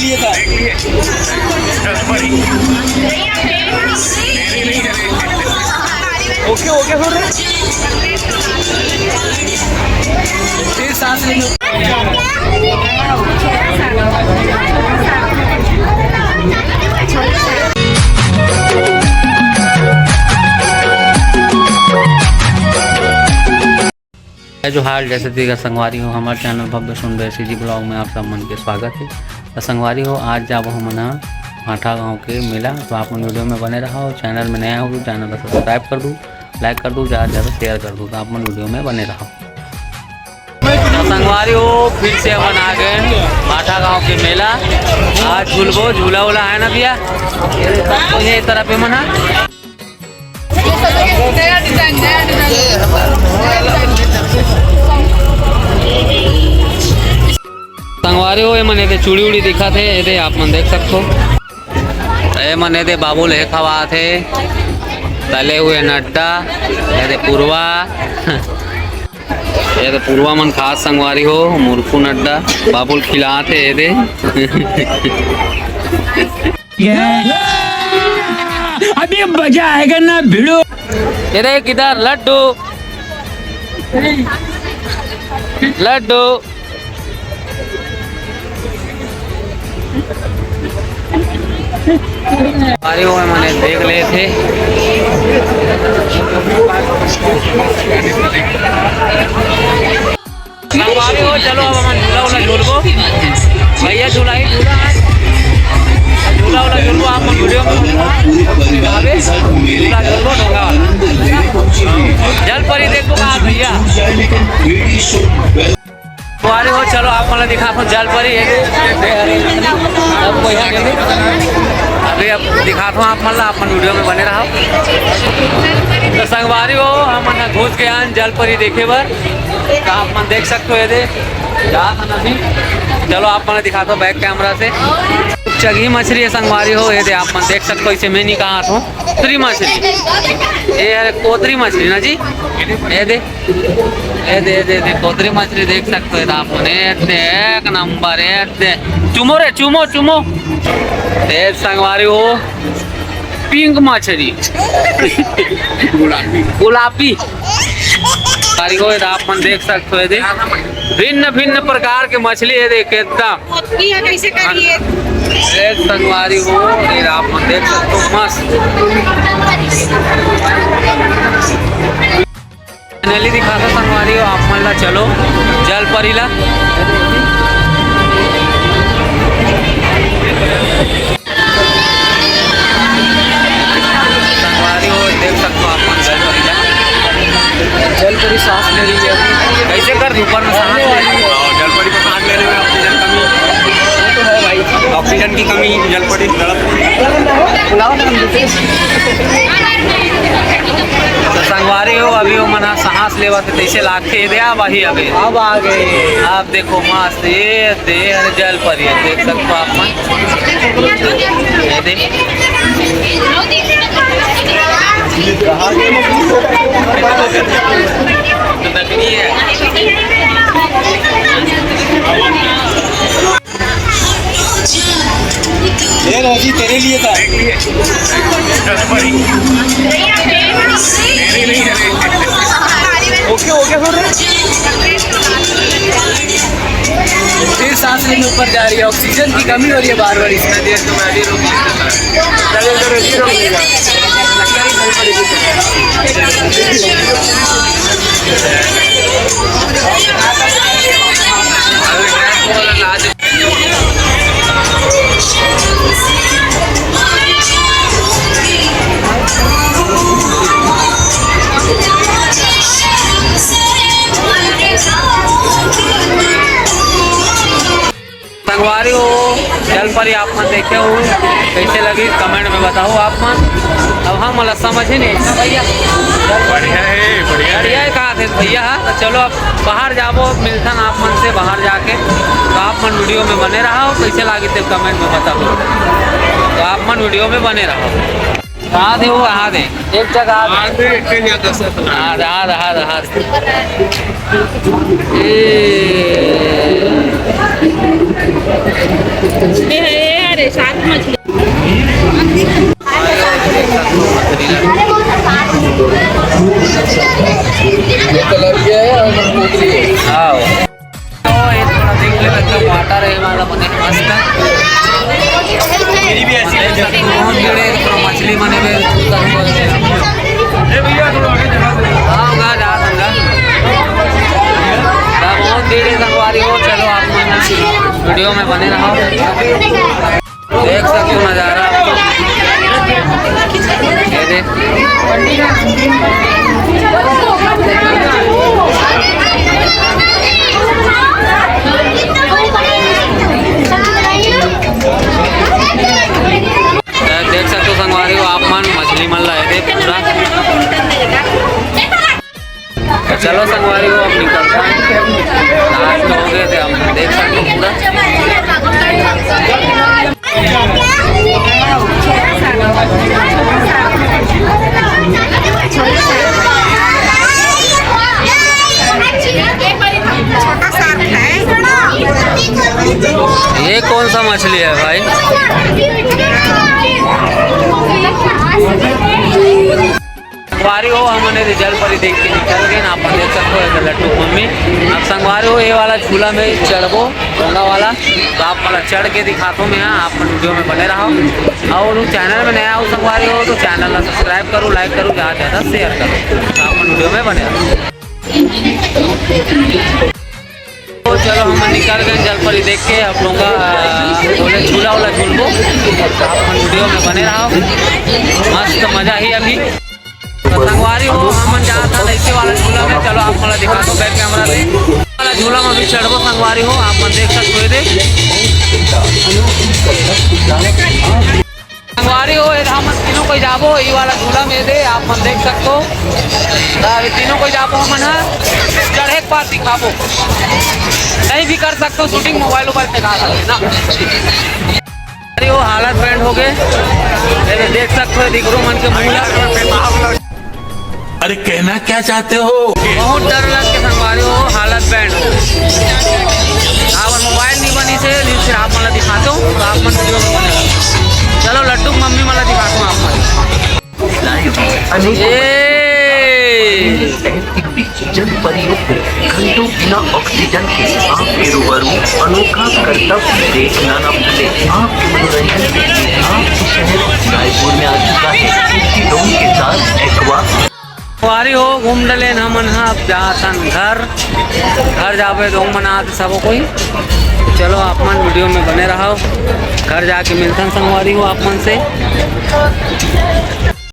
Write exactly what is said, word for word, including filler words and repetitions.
लिए था। ओके, ओके, फिर। फिर सांस लेने। जय जोहार, जय छत्तीसगढ़ संगवारी हो, हमारे चैनल भव्य सुंदर एससीजी ब्लॉग में आप सब मन के स्वागत है। तो संगवारी हो, आज जाबो हमन ह भाठा गांव के मेला। तो आप मन वीडियो में बने रहो। चैनल में नया हो तो चैनल को सब्सक्राइब कर दू, लाइक कर दू, ज़्यादा से ज़्यादा शेयर कर दू। तो आप मन वीडियो में बने रहो। तो संगवारी हो, फिर से हमन आ गए भाठा गांव के मेला। आज झूलबो, झूला उला है ना भैया? तो ये तरफ हमन ह संगवारी हो, ये मन एदे चूड़ी उड़ी दिखत हे, एदे आप मन देख सकथो। ए मन एदे बाबू ले खवात हे, तले हुए नड्डा, एदे पुरवा, एदे पुरवा मन खात संगवारी हो, मुरकू नड्डा, बाबू ल खिलात हे एदे। अभी मजा आएगा ना भिड़ो। ये देख इधर लड्डू, लड्डू। अरे वो मैंने देख ले थे। संगवारी हो, चलो अब हमन झूला उला झूलबो। भैया झूला ही झूला है। झूला उला झूलबो, आप मन वीडियो में अबे झूला झूलबो डोंगा वाला। जल परी देखबो का भैया? संगवारी हो, चलो आप मन ला दिखाथों जल परी। अब कोई आ गया। अभी अब दिखाथों आप मन ला, आप मन वीडियो में बने रहो। तो संगवारी हो, हमन ह घुस गए हन जल परी देखे बर। तो आप मन देख सकते हो, ये दे जात हन अभी। चलो आप मन दिखाथों बैक कैमरा से। चगही मछली है संगवारी हो, ये दे आप मन देख सकते हो, इसे मैं नहीं कहा था कोतरी मछली, ये है कोतरी मछली ना जी। ये दे, ये दे, ये दे, ये दे, कोतरी मछली देख सकते हो आप मन। ये दे, एक नंबर, ये दे, चुमो रे, चुमो, चुमो। ये संगवारी हो, पिंक मछली। गुलाबी। गुलाबी। कारीगो, ये आप मन देख सकते हो, ये दे भिन्न भिन्न प्रकार के मछली है, देख एकदम। मोती है, कैसे करिए? ये संगवारी हो, ये आप मन देख सकते हो, मस्त। नली दिखाता संगवारी हो, आप मन ला चलो जल परी ला। संगवारी हो, देख सकते हो आप मन जल परी ला। जल परी सांस ले रही है अभी। कैसे कर ऊपर में सांस ले रही है? हाँ, जल परी को सांस लेने में ऑक्सीजन कमी। वो तो है भाई। ऑक्सीजन की कमी, जल परी तड़प। बुलाओ ना हम दूसरे। तो संगवारी हो, अभी वो मना सांस लेवा थे, तैसे लागथे दे, अब आही अबे। अब आ गए। अब देखो मस्त, ये दे, अरे जल परी है, देख सकते हो आप मन। ये दे। नकली है। ये रोजी तेरे लिए था। ओके, ओके, फिर। फिर सांस लेने ऊपर जा रही है, ऑक्सीजन की कमी हो रही है बार बार इसमें। संगवारी हो, जल परी आप मन देखे हो, कैसे लगी कमेंट में बताओ आप मन। अब हम मला समझ ही नहीं ना भैया। बढ़िया है, बढ़िया है। बढ़िया है, कहा थे भैया, हाँ, तो चलो अब बाहर जाबो, अब मिलथन आप मन से बाहर जाके। तो आप मन वीडियो में बने रहो, कैसे लागी थे कमेंट में बताओ। तो आप मन वीडियो में बने रहो। रहा दे वो, रहा दे, एक जगह आ दे। आ दे, एक जगह दस। हाँ, रहा, रहा, रहा। ए। ये है, ये है रे, shark मछली। हाँ। तो ये थोड़ा देख ले, एकदम water है वाला, बने मस्त। बहुत बड़े, थोड़ा मछली बने हुए। हाँ, गा, जा, संगा। गा, बहुत भीड़ है, संगवारी हो। चलो, आप मन video में बने रहो। देख सकते हो नज़ारा। ये देख। देख सकते हो संगवारी हो आप मन, मछली मन ला ये देख पूरा। तो चलो संगवारी हो, अब निकलता है। Last हो गए थे हम, देख सकते हो पूरा। ये कौन सा मछली है भाई? संगवारी हो, हमन एदे जलपरी देख के निकल गए ना। आप मन देख सकते हो, एदे लड्डू मम्मी। अब संगवारी हो, ये वाला झूला में चढ़बो, डोंगा वाला, तो आप वाला चढ़ के दिखाता हूँ मैं। हाँ, आप मन video में बने रहो। और channel में नया हो संगवारी हो, तो channel ला subscribe करो, like करो, ज़्यादा से ज़्यादा share करो। तो आप मन video में बने रहो। तो चलो, हम निकल गए जलपरी देख के। आप लोग का, आ, बोले झूला वाला झूलबो, आप मन video में बने रहो, मस्त मजा ही अभी। तो संगवारी हो, हमन जात हन ऐसे वाला झूला में। चलो, आप मन ला दिखा दो back camera ले। वाला झूला में भी चढ़बो संगवारी हो, आप मन देख सकते हो, ये देख। संगवारी हो, ये हमन तीनों कोई जाबो, ये वाला झूला में दे, आप मन देख सकते हो। तो अभी तीनों कोई जाबो, हमन हा चढ़े के बाद दिखाबो। नहीं भी कर सकते हो shooting, mobile उबाइल पे दिखा सकते ना। अरे वो हालत band हो गए, ये देख सकते हो, दिख रो मन के मुंह ला। अरे कहना क्या चाहते हो? बहुत डर लग के संगवारी हो, हालत band हो। हाँ, और mobile नहीं बनी से, नहीं फिर आप मन ला दिखाता हूँ, तो आप मन video में बने रहो। चलो लड्डू मम्मी मन ला दिखाता हूँ आप मन। अनेकों ये जल परियों को घंटों बिना ऑक्सीजन के आपके रूबरू अनोखा करतब देखना न भूले। आपके मनोरंजन के लिए आपके शहर रायपुर में आ चुका है इसी डोम के साथ एक्वा। संगवारी हो, घूम डलेन हमन ह, अब जाथन घर। घर जाबे तो मनात सबो कोई। चलो, आप मन video में बने रहो, घर जाके मिलथन संगवारी हो आप मन से।